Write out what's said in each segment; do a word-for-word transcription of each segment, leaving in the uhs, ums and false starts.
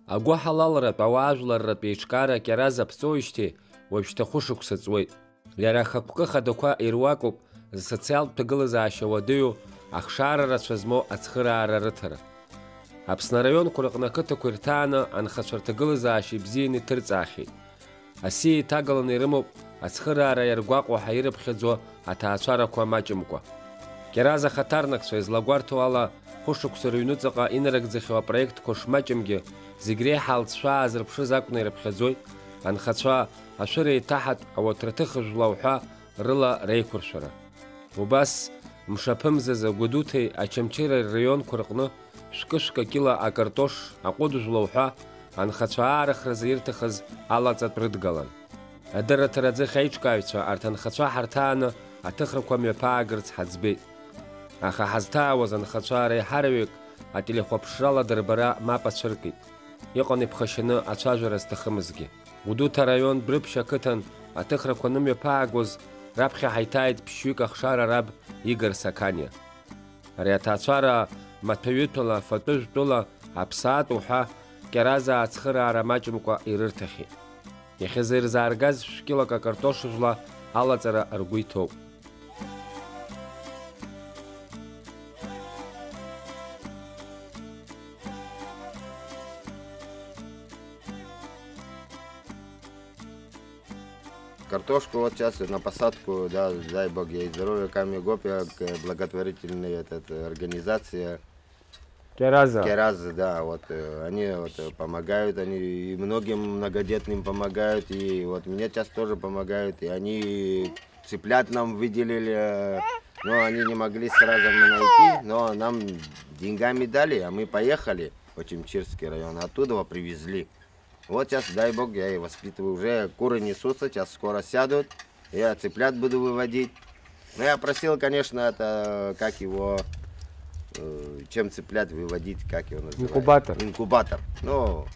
Агәыҳалалратә ауаажәларратә еиҿкаара Кьараза аԥҵоижьҭеи уажәшьҭа хәышықәса ҵуеит. Иара ахықәкы хадақәа ируакуп зсоциалтә ҭагылазаашьа уадаҩу ахшара рацәа змоу ацхыраара рыҭара. Аԥсны араионқәа рыҟны ақыҭақәа ирҭааны анхацәа рҭагылазаашьа ибзианы иҭырҵаахьеит. Асиа иҭагаланы ирымоуп ацхыраара иаргәаҟуа ҳәа ирыԥхьаӡо аҭаацәарақәа маҷымкәа. Кьараза ахаҭарнакцәа излагәарҭо ала, хәышықәса рыҩнуҵаҟа инарыгӡахьоу апроектқәа шмаҷымгьы, зегь реиҳа алҵшәа аазырԥшыз акәны ирыԥхьаӡоит анхацәа ашәыра еиҭаҳатә ауаҭраҭыхыжәла уҳәа рыла реиқәыршәара. Убас, мшаԥымзазы Гәдуҭеи Очамчыреи рраионқәа рҟны шәкы-шәкы кьыла акартош аҟәыд жәлоу ҳәа анхацәа аарыхразы ирҭахыз алаҵатә рыдгалан. Адырраҭара аӡыхь аиҿкааҩцәа арҭ анхацәа ҳарҭааны аҭыхрақәа мҩаԥаагарц ҳаӡбеит. Аха ҳазҭаауаз анхацәа реиҳараҩык ателехәаԥшрала дырбара мап ацәыркит. Иҟан иԥхашьаны ацәажәара зҭахымызгьы. Гәдуҭа араион Брыԥшь ақыҭан аҭыхрақәа анымҩаԥаагоз, раԥхьа ҳаиҭааит ԥшьҩык ахшара раб Игор Сақаниа. Ари аҭаацәара маҭәаҩытәыла, фатәыжәтәыла, аԥсаатә уҳәа, Кьаразаа ацхыраара маҷымкәа ирырҭахьеит. Иахьазы ирзааргаз шәкьылак акартош жәла алаҵара ргәы иҭоуп. Картошку вот сейчас на посадку, да, дай бог ей здоровья, камни гоп, я к-, благотворительная этот, э, организация. Кераза. Кераза, да, вот, э, они вот, э, помогают, они и многим многодетным помогают, и вот мне сейчас тоже помогают, и они цыплят нам выделили, э, но они не могли сразу найти, но нам деньгами дали, а мы поехали в Очамчирский район, оттуда привезли. Вот сейчас, дай бог, я и воспитываю. Уже куры несутся, сейчас скоро сядут. Я цыплят буду выводить. Но я просил, конечно, это, как его, э, чем цыплят выводить, как его называют? Инкубатор. Инкубатор. Ну,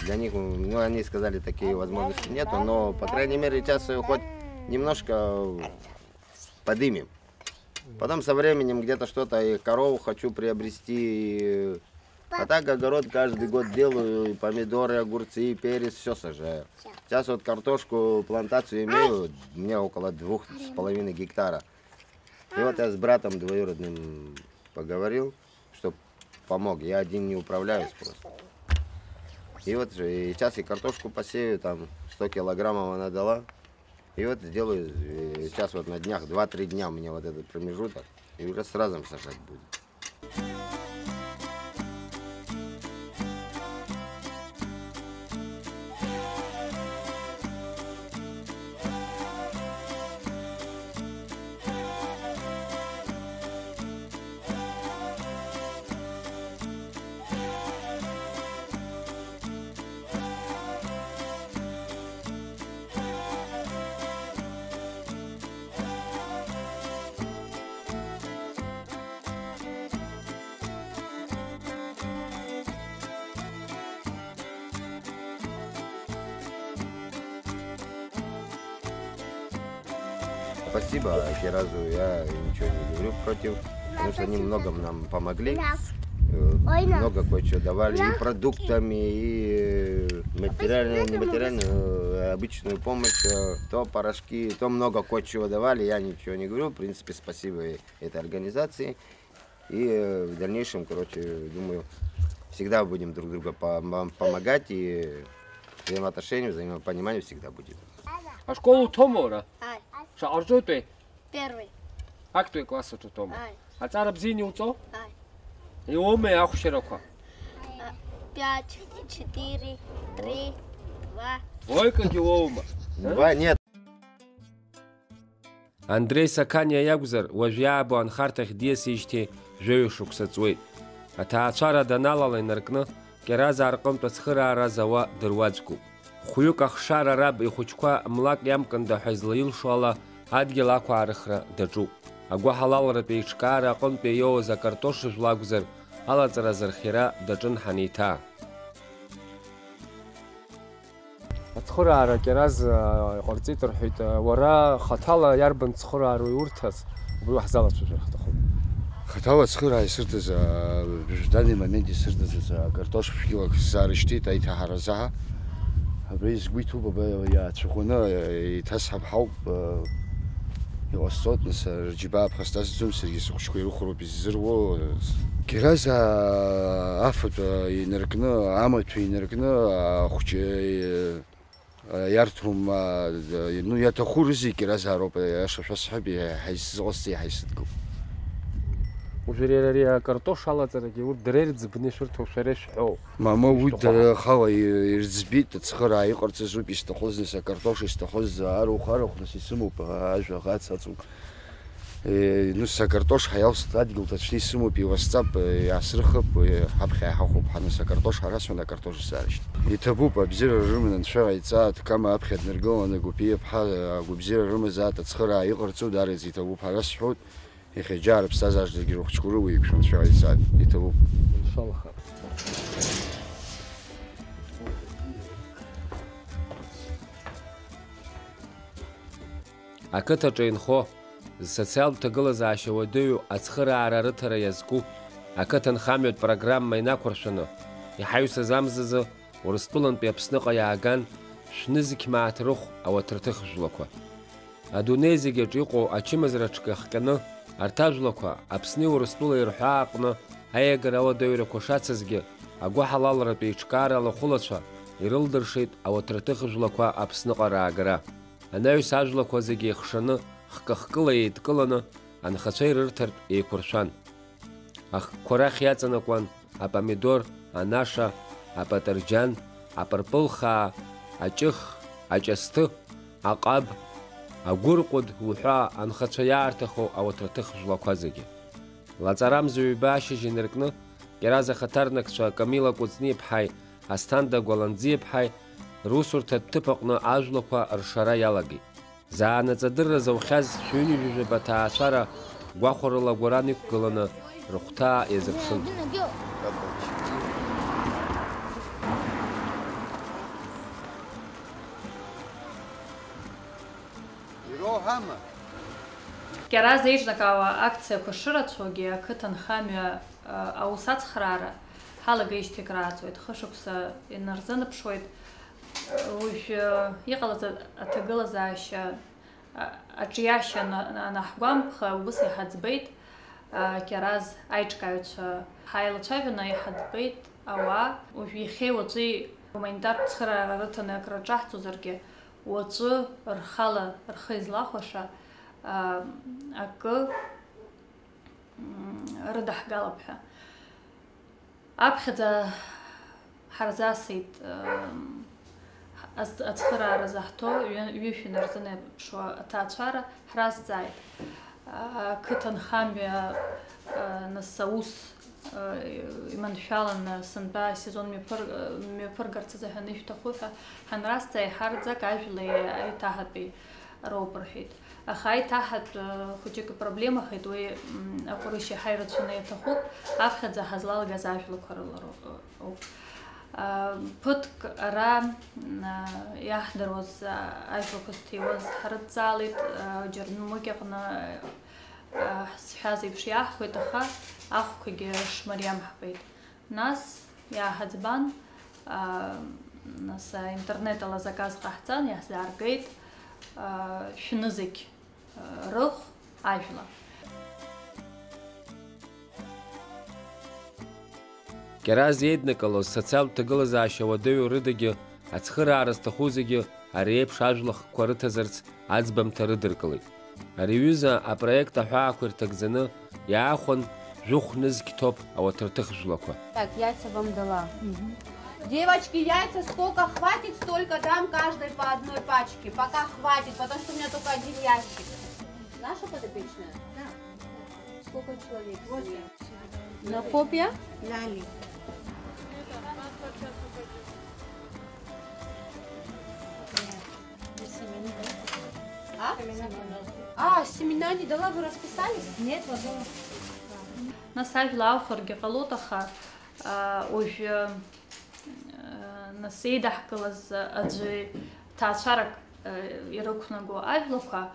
для них, ну, они сказали, такие возможности нету, но, по крайней мере, сейчас её хоть немножко подымем. Потом со временем где-то что-то, и корову хочу приобрести, и, а так огород каждый год делаю, и помидоры, огурцы, и перец, всё сажаю. Сейчас вот картошку, плантацию имею, мне около двух с половиной гектара. И вот я с братом двоюродным поговорил, чтоб помог. Я один не управляюсь просто. И вот же, и сейчас и картошку посею, там сто килограммов она дала. И вот сделаю, э, сейчас вот на днях, два-три дня у меня вот этот промежуток, и уже сразу сажать буду. Спасибо Киразу, я ничего не говорю против, потому что они много нам помогли, э, много кое-чего давали, и продуктами, и материальную, нематериальную, э, обычную помощь, э, то порошки, то много кое-чего давали, я ничего не говорю, в принципе, спасибо и этой организации. И, э, в дальнейшем, короче, думаю, всегда будем друг друга пом-, помогать, и взаимоотношения, взаимопонимание всегда будет. Ашкол уҭоума уара? Ааи. Шаҟа рҿутәи? Первый. Актәи акласс аҿы уҭоума? Ааи. Аҵара бзианы иуҵоу? Ааи. Иумеи ахәшьарақәа? А, пять, четыре, три, два. Двойкагьы уоума? Два нет. Андреи Сақаниа иакәзар, уажә иаабо анхарҭахь диасижьҭеи жәаҩа шықәса ҵуеит. Аҭаацәара даналала инаркны, Кьаразаа рҟынтә ацхыраара зауа дыруаӡәкуп. Хәҩык ахшара раб ихәыҷқәа млак иамкында ҳәа излаилшо ала, адгьыл ақәаарыхра даҿуп. Агәыҳалалратә еиҿкаара аҟынтәи иоуз акартош жәла акәзар, алаҵара азырхиара даҿын ҳанеиҭаа. Ацхыраара Кьараз, а, иҟарҵеит рҳәеит, а, уара хаҭала иарбан цхыраару иурҭаз, убри уаҳзалацәажәар ҳҭахуп. Хаҭала ацхыраа исырҭаз, аа, в данный момент исырҭаз азы акартош ԥшәылак сзаарышьҭит аиҭаҳаразы. Абри сгәы иҭоуп, аба иаацәыхәаны, еиҭасҳамҳауп, аа, иҟасҵоит, нас, рџьабаа ԥхасҭазӡом, саргьы сыхәыҷқәа ирыхәароуп иззыруо. Гераза афатә инаркны, амаҭәа инаркны, ахәҷы, иарҭом, а, ну, иаҭаху рызегь иразаароуп, аиаша шәасҳәап, иаҳа исзыҟасҵа, иаҳа исыдгылоуп. Уажәы иара ари акартош алаҵарагьы урҭ дара ирӡбны ишәырҭо шәара ишәҳәоу? Мамоу, уи ишәҭаху дара ҳәа. Рхала и-, ирӡбеит, ацхыраа иҟарҵаз ауп исҭахыз, нас акартош исҭахыз, арахә, арахә, нас исымоуп, ажәа, аӷа ацаҵоуп. Э, ну, сакартош ҳаиалсит, адгьыл ҭацәны исымоуп, иуасҵап, э, иаасрыхып, э, ҳаԥхьа иҳахәоуп, ҳаны сакартош ҳарасуан, акартош сзаарышьҭит. Иҭабуп, абзиара рыман, анцәа иҵаа, ҭкама аԥхьа днаргыланы, Гәыԥиа ԥҳа, агәабзиара рымазаат, ацхыраа иҟарҵо даараӡа иҭабуп, ҳара сшәоит, иахьа џьара ԥсҭазаараҿгьы рыхәыҷқәа рыуеиԥшым, анцәа иҵаа, иҭабуп. Иншаллаха. Ақыҭаҿы инхо, зсоциалтә ҭагылазаашьа уадаҩу ацхыраара рыҭара иазку ақыҭанхамҩатә программа инақәыршәаны, иҳаҩсыз амзазы Урыстәылантәи Аԥсныҟа иааган шәнызқь мааҭ рыхә ауаҭырҭых жәлақәа. Адунеи зегь аҿы иҟоу ачымазара ҽкахҟьаны арҭ ажәлақәа Аԥсни Урыстәылеи рҳәаа аҟны аиагара ауадаҩрақәа шацызгьы, агәыҳалалратә еиҿкаара алахәылацәа ирылдыршеит ауаҭырҭых жәлақәа Аԥсныҟа раагара. Анаҩс ажәлақәа зегьы еихшаны, хкы-хкыла еидкыланы, анхацәа ирырҭартә еиқәыршәан. Ахкқәа рахь иаҵанакуан апомидор, анаша, апатырџьан, апырпылхаа, аҷых, аҷасҭы, аҟаб, агәырҟәыд уҳәа анхацәа иаарҭаху ауаҭраҭых жәлақәа зегьы. Лаҵарамза ҩба ашьыжь инаркны, Кьараз ахаҭарнакцәа Камила Кәыҵниаԥҳаи Асҭанда Гәаланӡиаԥҳаи русурҭатә ҭыԥ аҟны ажәлақәа ршара иалагеит. Заанаҵ адырра заухьаз шәҩынҩажәижәаба ҭаацәара гәахәарыла агәаран иқәгыланы рыхәҭаа иазыԥшын. Ироуҳама? Кьараз еиҿнакаауа акциақәа шырацәоугьы, ақыҭанхамҩа, а, аус ацхраара ҳалагеижьҭеи крааҵуеит, хышықәса инарзынаԥшуеит. Уажә, а, иҟалаз а-, аҭагылазаашьа, а, аҿиашьа ана-, анаҳгәамԥха, убыс иҳаӡбеит, а, Кьараз аиҿкааҩцәа ҳаилацәажәаны иҳаӡбеит ауаа. Уажә иахьеи уаҵәи гуманитартә цхыраара рыҭаны акрырҿаҳҵозаргьы, уаҵәы рхала рхы излахәаша, а, акы, м, рыдаҳгалап ҳәа. Аԥхьаӡа ҳарзасит, м, ас-, ацхыраара заҳҭо ҩы-, ҩышәи нарзынаԥшуа аҭаацәара ҳразҵааит. А, қыҭанхамҩа, а, нас аус, а, иманшәаланы сынтәа асезон мҩаԥыр-, мҩаԥыргарц азыҳәан ишәҭаху ҳәа ҳанразҵаа, иҳарӡак ажәлеи аиҭаҳатәи роуп рҳәеит. Аха аиҭаҳатә, а, хәыҷык ипроблемахеит, уи, м, аҟәрышь иаҳа ирацәаны иаҭахуп, аԥхьаӡа ҳазлалгаз ажәлақәа рыла роуп. А, ԥыҭк ара, м, а, иаҳдыруаз, а, ажәлақәа зҭиуаз ҳрыдҵаалеит, а, џьармыкьаҟны, а, ҳзҳәаз еиԥш иаҳҳәоит, аха ахәқәагьы шмариам ҳбеит. Нас иааҳаӡбан, а, нас, а, интернет ала заказ ҟаҳҵан, иаҳзааргеит, а, шәнызқь, а, рыхә ажәла. Кьараз еиднакылоз социалтә ҭагылазаашьа уадаҩу рыдагьы ацхыраара зҭаху зегьы ари еиԥш ажәлахқәа рыҭазарц аӡбамҭа рыдыркылеит. Ари аҩыза апроект аҳәаақәа ирҭагӡаны иаахәан жәохә нызқь ҭоуп ауаҭырҭых жәлақәа. Так, яйца вам дала. Девочки, яйца сколько хватит, столько дам каждой по одной пачке. Пока хватит, потому что у меня только один ящик. Наша подопечная? Да. Сколько человек? Восемь. На копья? Ляли. А? А, семена не дала, вы расписались? Нет, вот. Нас ажәла аухыргьы ҟалоит, аха, а, уажәы, а, нас еидаҳкылаз аӡәы ҭаацәарак, а, ирықәнаго ажәлақәа,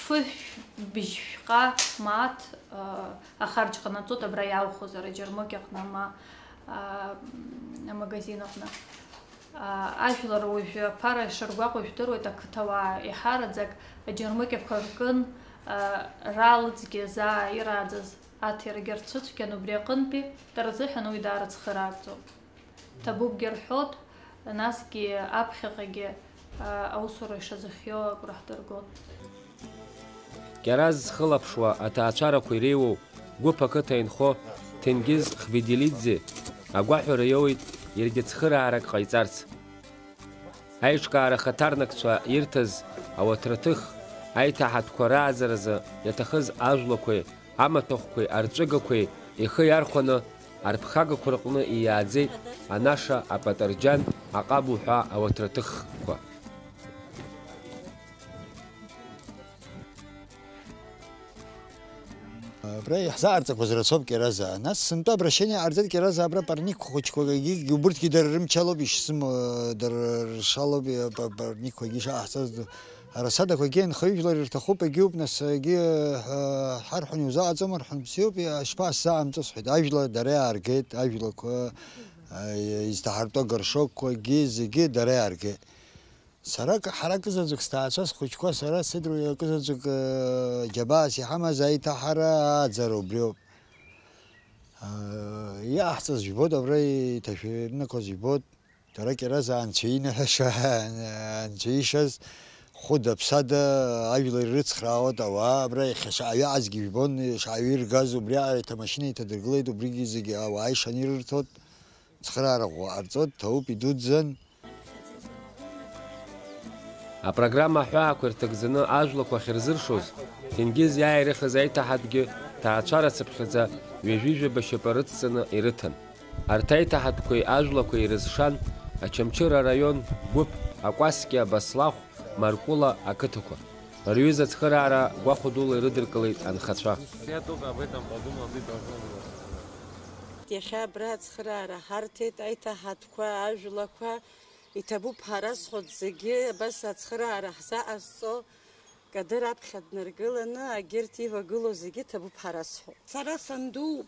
Фышә, быжьшәҟа мааҭ, а, ахарџь ҟанаҵоит абра иаухозар, аџьармыкьаҟны ма, а, амагазин аҟны. А, ажәлар уажәы аԥара ишыргәаҟуа жәдыруеит, ақыҭауаа еиҳараӡак аџьармыкьақәа ркын, а, ралҵгьы заа ирааӡаз аҭирагьы рцәыцәгьан, убри аҟынтәи рзыҳәан уи даара цхыраагӡоуп. Ҭабуп Герхьот, насгьы аԥхьаҟагьы, а, аусура ишазыхиоу агәра ҳдыргон. Кьараз зхылаԥшуа аҭаацәарақәа иреиуоу гәыԥ ақыҭа инхо Ҭенгиз Хведилиӡе агәаҳәара иоуеит иаргьы цхыраарак ҟаиҵарц. Аиҿкаара хаҭарнакцәа ирҭаз ауаҭраҭых, аиҭаҳатәқәа рааӡаразы иаҭахыз ажәлақәеи амаҭәахәқәеи арҵәыгақәеи ихы иархәаны арԥхагақәа рҟны ииааӡеит анаша, апатарџьан, аҟабу ҳәа ауаҭраҭыхқәа. Абра иаҳзааирҵақәаз рацәоуп Кьаразаа. Нас сынтәа обращение ҟарҵеит Кьаразаа абра парник хәыҷқәак, егьигьы убырҭгьы дара рымчалоуп ишсымоу, дара ршалоуп, па-, парникқәагьы ишаҟаҳҵаз. Арасадақәагьы анхаҩыжәлар ирҭахуп, егьиуп, нас, егьи, ҳа-, ҳарҳәон, иузаҟаҵома, рҳәон, бзиоуп, ишԥасзаҟамҵо, сҳәеит, ажәла дара иааргеит, ажәлақәа, а, изҭаҳартәу агоршокқәагьы зегьы дара иааргеит. Сара ак-, ҳара акызаҵәык сҭаацәа, схәыҷқәа, сара сыдруаҩ акызаҵәык, э, џьабаас иҳамаз аиҭаҳара ааӡара убриоуп. Э, иаҳҵаз жәбоит, абра иҭашәырнақәаз жәбоит. Дара Кьаразаа анцәа иныҳәаша, анцәа ишаз, хәыда-ԥсада ажәлар ирыцхраауеит ауаа, абра иахьа шаҟаҩы аӡгьы жәбон, шаҟаҩы иргаз, убриаҟара иҭамашьына иҭадыргылеит, убригьы зегьы ауаа ишаны ирырҭоит, цхыраара ӷәӷәа ҟарҵоит, ҭабуп, идуӡӡан. Апрограмма аҳәаақәа ирҭагӡаны ажәлақәа ахьырзыршоз, Ҭенгиз иааирыхыз аиҭаҳатәгьы ҭаацәарацыԥхьаӡа ҩажәи жәаба шьапы рыцҵаны ирыҭан. Арҭ аиҭаҳатәқәеи ажәлақәеи ирызшан Очамчыра араион гәыԥ, Акәаскьа, Баслахә, Маркәыла ақыҭақәа. Рҩыза ацхыраара гәахәа дула ирыдыркылеит анхацәа. Я только об этом подумал, ты должна была сказать. Иахьа абра ацхыраара ҳарҭеит, аиҭаҳатәқәа, ажәлақәа, иҭабуп ҳара зхәыц зегьы абас ацхыраара ҳзаҟазҵо. Кадыр аԥхьа днаргыланы, агьырҭ ивагылоу зегьы ҭабуп ҳара зҳәо. Сара сандууп,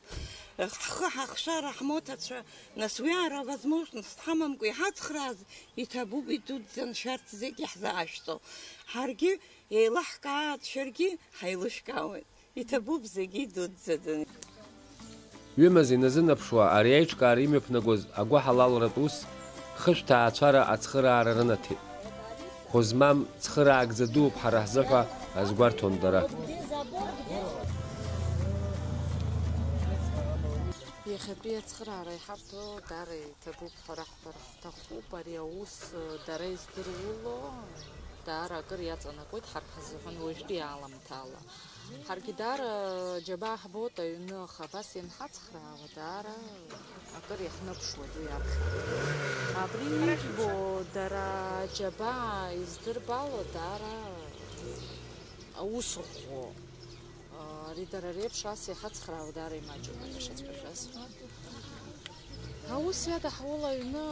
ҳхы ҳахшара ҳмоҭацәа, нас уи ара возможность ҳамамкәа иҳацхрааз, иҭабуп, идуӡӡан шәарҭ зегьы ҳзаашәҵо. Ҳаргьы еилаҳкааит, шәаргьы ҳаилышәкаауеит. Иҭабуп зегьы идуӡӡаӡаны. Ҩымыз иназынаԥшуа ари аиҿкаара имҩаԥнагоз агәыҳалалратә ус хышә ҭаацәара ацхыраара рынаҭеит. Хәы змам цхыраагӡа дууп ҳара ҳзы ҳәа азгәарҭон дара. Иахьатәи ацхыраара иҳарҭо даара иҭабуп ҳәа раҳҳәар ҳҭахуп. Ари аус дара издыруало даара акыр иаҵанакуеит ҳарҭ ҳзыҳәан уажәтәи аламҭала. Ҳаргьы даара џьабаа ҳбоит аҩны, аха абас ианҳацхраауа, даара акыр иаҳныԥшуеит уи аԥхьа. Абри ижәбо дара џьабаа издырбало даара аус ӷәӷәоуп. Ари дара реиԥш ас иҳацхраауа даара имаҷуп, аиашаҵәҟьа шәасҳәап. Аус иадаҳуеит аҩны.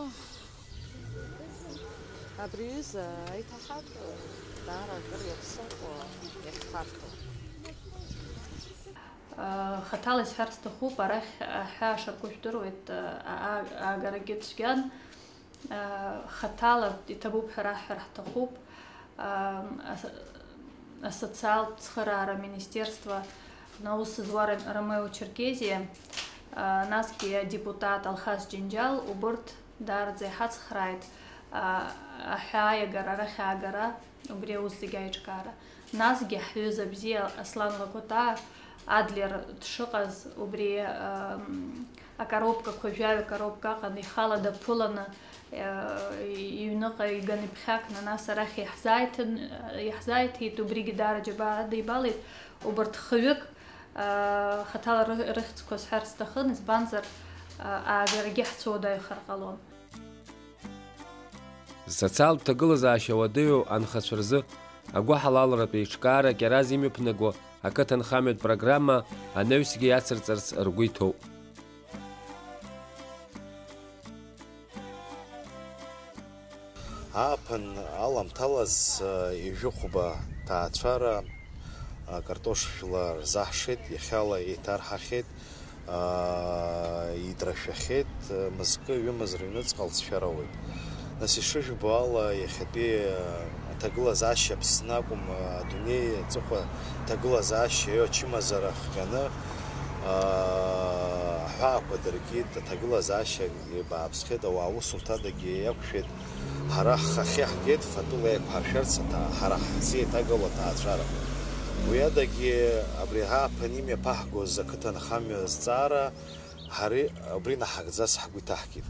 Абри аҩыза аиҭаҳатә даара акыр иаԥсоуп иахьҳарҭо. Хаҭала исҳәар сҭахуп, арахь аҳәаа шарку жәдыруеит, а-, а-, аагарагьы цәгьан. Хаҭала иҭабуп ҳәа раҳҳәар ҳҭахуп. Ас-, асоциалтә цхыраара аминистерство аҟны аус зуа Ра-, Ромео Черкезиа, насгьы адепутат Алхас Џьынџьал, убырҭ даараӡа иҳацхрааит, аҳәаа иагара, арахь аагара, убри аус зегьы аиҿкаара. Насгьы ҳҩыза бзиа Аслан Лакәытаа Адлер дшыҟаз убри, ам, акоробкақәа, жәаҩа коробка аҟан ихала даԥыланы, а, иҩныҟа иганы иԥхьакны, нас арахь иаҳзааиҭын, иаҳзааиҭеит, убригьы даара џьабаа адибалеит. Убарҭ хҩык, а, хаҭала ры-, рыхьӡқәа сҳәар сҭахын, избанзар, а, аагарагьы ҳцәуадаҩхар ҟалон. Зсоциалтә ҭагылазаашьа уадаҩу анхацәа рзы агәыҳалалратә еиҿкаара Кьараз имҩаԥнаго ақыҭанхамҩатә программа анаҩсгьы иацырҵарц ргәы иҭоуп. Ааԥын аламҭалаз, ҩажәи хәба ҭаацәара, картош жәла рзаҳшеит, иахьала еиҭарҳахьеит, идрашәахьеит, мызкы ҩымыз рыҩныҵҟа лҵшәа роуеит. Нас ишыжәбо ала, иахьатәи аҭагылазаашьа Аԥсны акәым, адунеи аҵыхәа аҭагылазаашьа ачымазара хҟьаны, аҳәаақәа дыркит, аҭагылазаашьа бааԥсхеит, ауаа аусумҭадагьы иақәшәеит. Ҳара ҳхахьы ҳгеит фатәыла еиқәҳаршәарц аҭа-, ҳара ҳзы еиҭагылоу аҭаацәара. Уи адагьы абри ааԥын имҩаԥаҳгоз ақыҭанхамҩа азҵаара ҳара убри наҳагӡарц ҳгәы иҭаҳкит.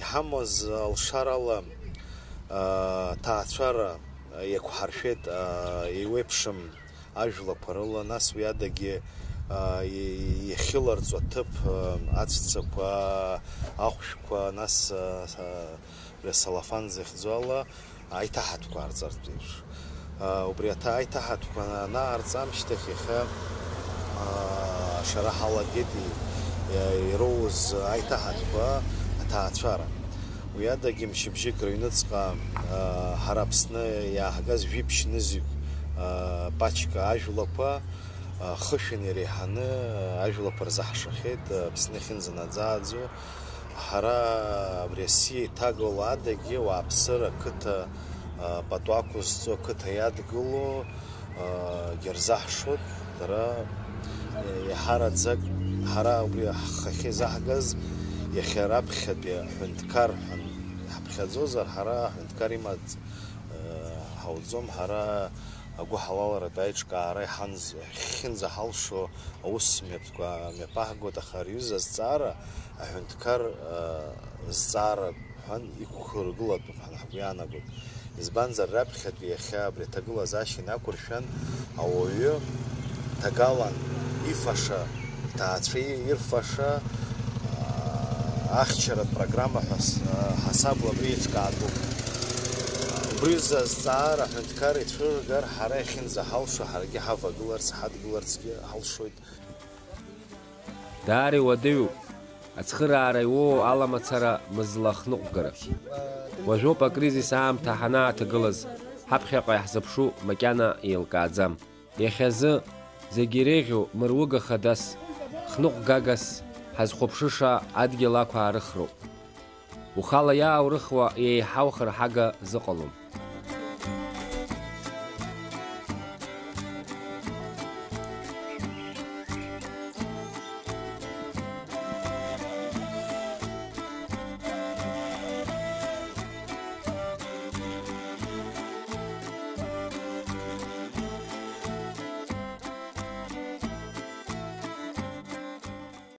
Иҳамаз алшарала, аа, ҭаацәара еиқәҳаршәеит, аа, еиуеиԥшым ажәлақәа рыла, нас уи адагьы, аа, и-, иахьыларҵо аҭыԥ, аа, аҵәцақәа, ахәшәқәа, нас, аа, са-, салафан зыхьӡу ала аиҭаҳатәқәа аарҵартә еиԥш. Аа, убри аҭа-, аиҭаҳатәқәа анаарҵ амшьҭахь иахьа, аа, ашара ҳалагеит и-, иа-, ироуз аиҭаҳатәқәа аҭаацәара. Уи адагьы мчыбжьык рыҩныҵҟа, аа, ҳара Аԥсны иааҳгаз жәиԥшь нызқь, аа, пачка ажәлақәа, аа, хышәан иреиҳаны ажәлақәа рзаҳшахьеит, Аԥсны ахьынӡанаӡааӡо. Ҳара абри асиа иҭагало адагьы ауааԥсыра ақыҭа, аа, пату ақәызҵо ақыҭа иадгыло, аа, гьы рзаҳшоит, дара, е, иаҳараӡак ҳара убри ҳхахьы изаҳгаз иахьа раԥхьатәи аҳәынҭқар ҳәа ҳаԥхьаӡозар, ҳара аҳәынҭқар имаҵ, е, ҳауӡом, ҳара агәыҳалалратә аиҿкаара иҳанз-, ҳхьынӡаҳалшо аус мҩаԥ-, мҩаԥаҳгоит, аха ари аҩыза азҵаара аҳәынҭқар, э, зҵаара ҳәан иқәхыргылатәуп ҳәа ҳгәы иаанагоит. Избанзар, раԥхьатәи иахьа абри аҭагылазаашьа инақәыршәан, ауаҩы ҭагалан ифаша, иҭаацәа ирфаша, ахьчаратә программа ҳәа с-, ҳасабла абри еиҿкаатәуп. Убри азҵаара аҳәынҭқар ицәыргар, ҳара иахьынӡаҳалшо ҳаргьы ҳавагыларц, ҳадгыларцгьы ҳалшоит. Даара иуадаҩуп ацхыраара иуоу аламацара мызла ахныҟәгара. Уажәоуп акризис аамҭа ҳанааҭагылаз, ҳаԥхьаҟа иаҳзыԥшу макьана еилкааӡам. Иахьазы зегьы иреиӷьу мыруыга хадас, хныҟәгагас ҳазхәаԥшыша адгьыл ақәаарыхроуп. Ухала иааурыхуа еиҳау хырҳага зыҟалом.